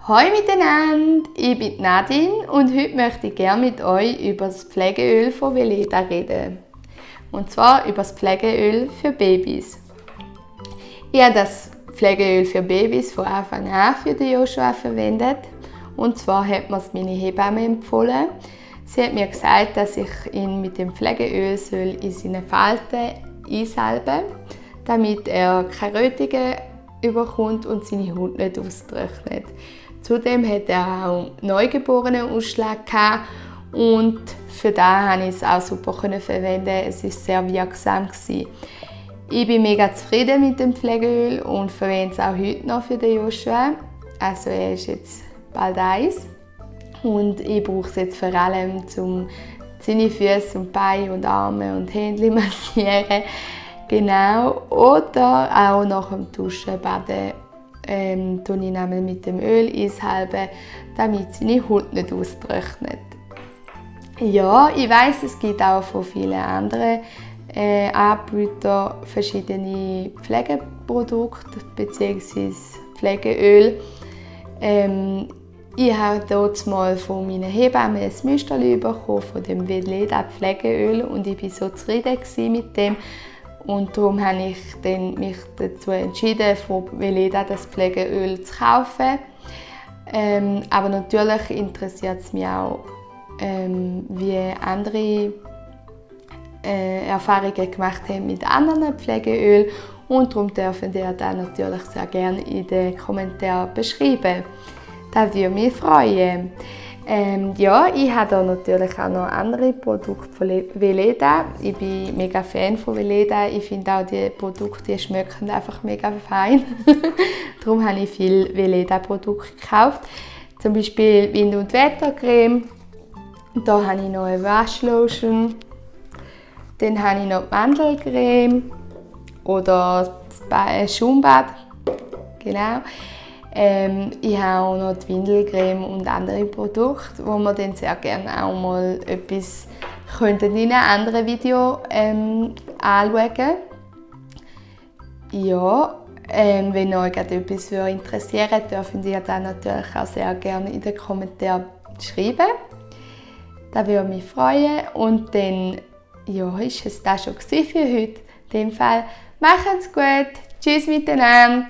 Hallo miteinander, ich bin Nadine und heute möchte ich gerne mit euch über das Pflegeöl von Weleda reden. Und zwar über das Pflegeöl für Babys. Ich habe das Pflegeöl für Babys von Anfang an für den Joshua verwendet. Und zwar hat mir es meine Hebamme empfohlen. Sie hat mir gesagt, dass ich ihn mit dem Pflegeöl in seine Falten einsalben soll, damit er keine Rötungen überkommt und seine Haut nicht austrocknet. Zudem hatte er auch Neugeborenenausschlag gehabt und für das konnte ich es auch super verwenden. Es war sehr wirksam. Ich bin mega zufrieden mit dem Pflegeöl und verwende es auch heute noch für den Joshua. Also er ist jetzt bald 1 und ich brauche es jetzt vor allem, um seine Füße und Beine und Arme und Hände massieren. Genau. Oder auch nach dem Duschen, Baden, tue ich nämlich mit dem Öl einsalben, damit seine Haut nicht austrocknet. Ja, ich weiss, es gibt auch von vielen anderen Anbietern verschiedene Pflegeprodukte bzw. Pflegeöl. Ich habe dort mal von meiner Hebamme ein Müsterchen bekommen von dem Weleda Pflegeöl und ich war so zufrieden mit dem. Und darum habe ich mich dazu entschieden, von Weleda das Pflegeöl zu kaufen. Aber natürlich interessiert es mich auch, wie andere Erfahrungen gemacht haben mit anderen Pflegeöl. Und darum dürfen ihr das natürlich sehr gerne in den Kommentaren beschreiben. Das würde mich freuen. Ja, ich habe da natürlich auch noch andere Produkte von Weleda. Ich bin mega Fan von Weleda. Ich finde auch die Produkte, die schmecken einfach mega fein. Darum habe ich viele Weleda-Produkte gekauft. Zum Beispiel Wind- und Wettercreme. Da habe ich noch eine Waschlotion. Dann habe ich noch die Mandelcreme oder das Schaumbad. Genau. Ich habe auch noch die Windelcreme und andere Produkte, wo wir dann sehr gerne auch mal etwas in einem anderen Video anschauen. Ja, wenn euch etwas interessiert, dürft ihr das natürlich auch sehr gerne in den Kommentaren schreiben. Das würde mich freuen. Und dann ja, ist es das schon für heute. In dem Fall, macht's gut. Tschüss miteinander.